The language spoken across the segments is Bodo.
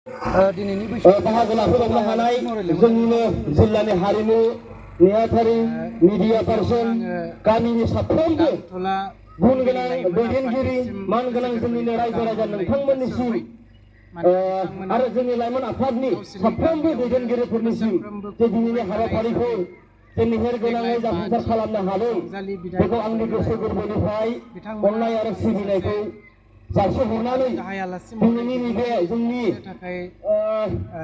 दिनैनि बाहागो लाफैबावनो हानाय जोंनिनो जिल्लानि हारिमु नेहाथारि मिडिया पार्सन गामिनि साफ्रोमबो गुन गोनां दैदेनगिरि मान गोनां जोंनिनो रायजो राजा नोंथांमोननिसिम आरो जोंनि लाइमोन आफादनि साफ्रोमबो दैदेनगिरिफोरनिसिम जे दिनैनि हाबाफारिखौ जे मेहेरगोनाङै जाफुंसार खालामनो हादों बेखौ आंनि गोसो गोरबोनिफ्राय अननाय आरो सिबिनायखौ जासिहरनानै दिनैनि नैबे जोंनि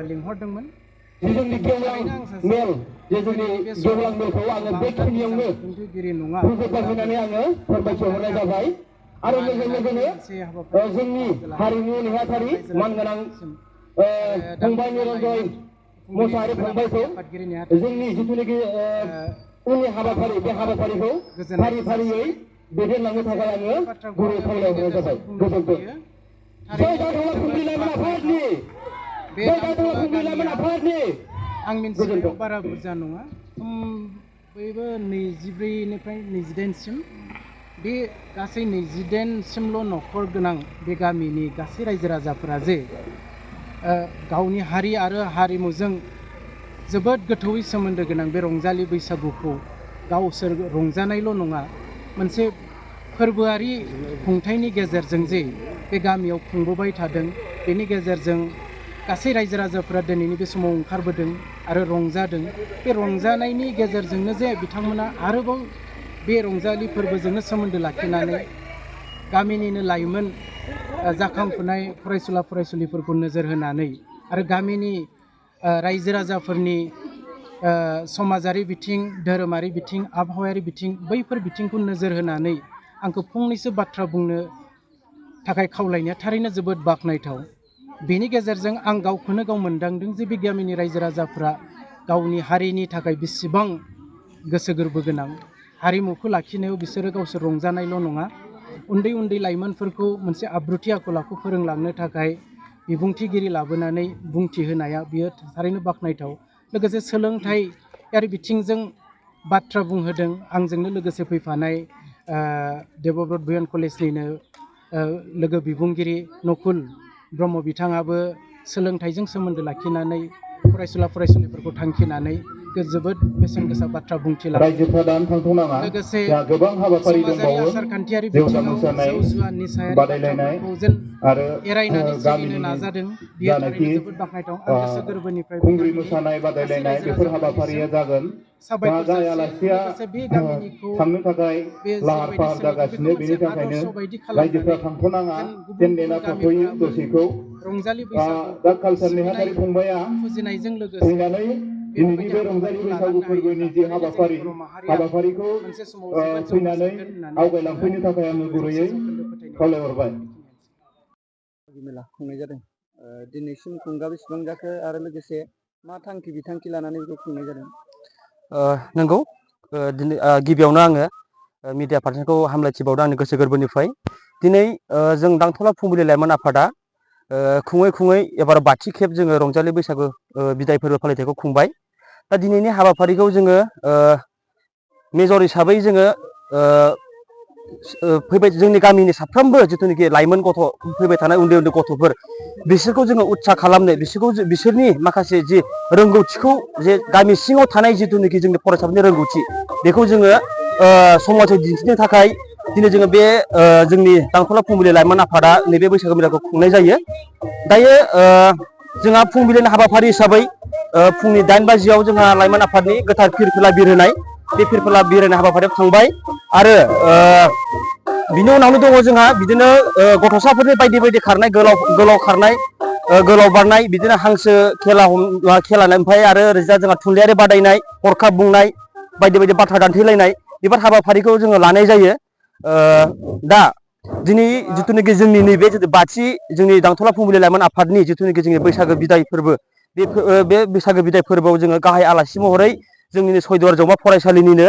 लिंहरदोंमोन जोंनि गेवलां मेल जे जोंनि गेवलां मेलखौ आङो बेखिनियावनो फोजोबबाय होननानै आङो फोरमायथिहरनाय जाबाय आरो लोगोनो जोंनि हारिमु नेहाथारि मानगोनां फंबाय निरन्जय मोसाहारि फंबायखौ जोंनि जिथुनाखि उननि हाबाफारि बे हाबाफारिखौ फारि फारियै दैदेनलांनो थाखाय आङो गुरै खावलायहरनाय जाबाय। गोजोन्थों। जय गायदला फुंग्रि लाइमोन आफादनि जय गायदला फुंग्रि लाइमोन आफादनि आं मिन्थिनायाव बारा बुरजा नङा बयबो 23निफ्राय 28सिम बे गासै 28सिमल' न'खर गोनां बे गामिनि गासै रायजो राजाफोरा जे गावनि हारि आरो हारिमुजों जोबोद गोथौयै सोमोन्दो गोनां बे रंजालि बैसागुखौ गावसोर रंजानायल' नङा मोनसे फोरबोआरि खुंथायनि गेजेरजों जे बे गामियाव खुंबोबाय थादों बेनि गेजेरजों गासै रायजो राजाफोरा दिनैनि बे समाव ओंखारबोदों आरो रंजादों बे रंजानायनि गेजेरजोंनो जे बिथांमोना आरोबाव बे रंजालि फोरबोजोंनो सोमोन्दो लाखिनानै गामिनिनो लाइमोन जाखांफुनाय फरायसुला फरायसुलिफोरखौ नोजोर होनानै आरो गामिनि रायजो राजाफोरनि समाजारि बिथिं धोरोमारि बिथिं आबहावायारि बिथिं बैफोर बिथिंखौ नोजोर होनानै आंखौ फंनैसो बाथ्रा बुंनो थाखाय खावलायनाया थारैनो जोबोद बाख्नायथाव। बेनि गेजेरजों आं गावखौनो गाव मोनदांदों जे बे गामिनि रायजो राजाफ्रा गावनि हारिनि थाखाय बेसेबां गोसो गोरबो गोनां हारिमुखौ लाखिनायाव बिसोरो गावसोर रंजानायल' नङा उन्दै उन्दै लाइमोनफोरखौ मोनसे आब्रुथि आखल आखु फोरोंलांनो थाखाय बिबुंथिगिरि लाबोनानै बुंथि होनाया बियो थारैनो बाख्नायथाव। लोगोसे सोलोंथाइयारि बिथिंजों बाथ्रा बुंहोदों आंजोंनो लोगोसे फैफानाय देबब्रत भिएन कलेजनिनो लोगो बिबुंगिरि नकुल ब्रह्म बिथाङाबो सोलोंथाइजों सोमोन्दो लाखिनानै फरायसुला फरायसुलिफोरखौ थांखिनानै जोबोद बेसेन गोसा बाथ्रा बुंथिलांदों। लोगोसे समाजारि आसार खान्थियारि बिथिङाव जौ जुवा निसायारि बाथ्राफोरखौ जेन एरायनानै सोलिनो नाजादों बियो थारैनो जोबोद बाख्नायथाव। आं गोसो गोरबोनिफ्राय खुंग्रि मोसानाय बादायलायनाय बेफोर हाबाफारिया जागोन लोगोसे बे गामिनिखौ थांनो थाखाय लाहार फाहार जागासिनो बेनि थाखायनो रायजोफ्रा थांथ'नाङा जेन नेना थाथ'यो दसेखौ रंजालि दा कालसार नेहाथारि फंबाया फुजिनायजों लोगोसे फैनानै दिनैनि बे रंजालि बैसागु फोरबोनि जे हाबाफारिखौ फैनानै आवगायलांफैनो थाखाय आङो गुरैयै खावलायहरबाय। मेला खुंनाय जादों दिनैसिम खुंगा बेसेबां जाखो आरो लोगोसे मा थांखि बिथांखि लानानै बेखौ खुंनाय जादों? नंगौ दिनै गिबियावनो आङो मिडिया पार्सनखौ हामलायथि बावदों आंनि गोसो गोरबोनिफ्राय। दिनै जों दांथला फुंबिलि लाइमोन आफादा खुङै खुङै एबार बाथि खेब जोङो रंजालि बैसागु बिदाय फोरबो फालिथायखौ खुंबाय। दा दिनैनि हाबाफारिखौ जोङो मेजर हिसाबै जोङो फैबाय जोंनि गामिनि साफ्रोमबो जिथुनाखि लाइमोन गथ' फैबाय थानाय उन्दै उन्दै गथ'फोर बिसोरखौ जोङो उत्सा खालामनो बिसोरनि माखासे जि रोंगौथिखौ जे गामि सिङाव थानाय जिथुनाखि जोंनि फरायसाफोरनि रोंगौथि बेखौ जोङो समाजाव दिन्थिनो थाखाय दिनै जोङो बे जोंनि दांथला फुंबिलि लाइमोन आफादा नैबे बैसागु मेलाखौ खुंनाय जायो। दायो जोंहा फुंबिलिनि हाबाफारि हिसाबै फुंनि 8 बाजियाव जोंहा लाइमोन आफादनि गोथार फिरफिला बिरहोनाय बे फिरफिला बिरहोनाय हाबाफारियाव थांबाय आरो बिनि उनावनो दङ जोंहा बिदिनो गथ'साफोरनि बायदि बायदि खारनाय गोलाव खारनाय गोलाव बारनाय बिदिनो हांसो खेला ओमफ्राय आरो ओरैजा जोंहा थुनलाइयारि बादायनाय हरखाब बुंनाय बायदि बायदि बाथ्रा दान्थेलायनाय बेफोर हाबाफारिखौ जोङो लानाय जायो। दा दिनै जिथुनाखि जोंनि नैबे बाथि जोंनि दांथला फुंबिलि लाइमोन आफादनि जिथुनाखि जोंनि बैसागो बिदाय फोरबो बे बैसागो बिदाय फोरबोआव जोङो गाहाय आलासि महरै जोंनिनो सयदुवार जौमा फरायसालिनिनो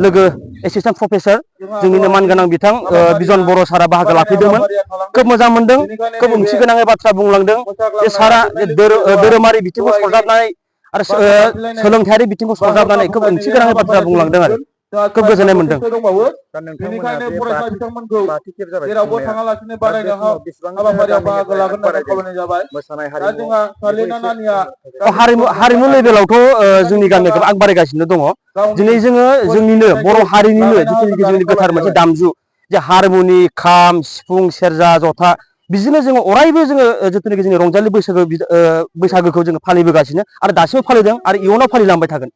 लोगो एसिस्टेन्ट प्रफेसार जोंनिनो मानगोनां बिथां बिजन बर' सारा बाहागो लाफैदोंमोन। खोब मोजां मोनदों, खोब ओंथि गोनाङै बाथ्रा बुंलांदों। बे सारा धोरोमारि बिथिंखौ सरजाबनाय आरो सोलोंथायारि बिथिंखौ सरजाबनानै खोब ओंथि गोनाङै बाथ्रा बुंलांदों आरो खोब गोजोननाय मोनदों। दंबावो दा बेनिखायनो नोंथांमोना फरायसा बिथांमोनखौ बाथि खेब जाबाय जेरावबो खुंनाया। थाङालासिनो दा बे बादायनायाव समाव बेसेबांसो हाबाफारियाव गामिनिफ्राय बाहागो लागोन होननानै बारायदों? खावलायनाय जाबाय। मोसानाय दा हारिमु जोंहा सालिना नानिया हारिमु लेभेलावथ' जोंनि गामिया गोबां बारायगासिनो दङ। दिनै जोङो जोंनिनो बर' हारिनिनो जिथुनाखि जोंनि गोथार मोनसे दामजु जे हारमुनि, खाम, सिफुं, सेरजा, जथा बिदिनो जोङो अरायबो जोङो जिथुनाखि जोंनि रंजालि बैसागोखौ जोङो फालिबोगासिनो आरो दासिमबो फालिदों आरो इयुनाव फालिलांबाय थागोन।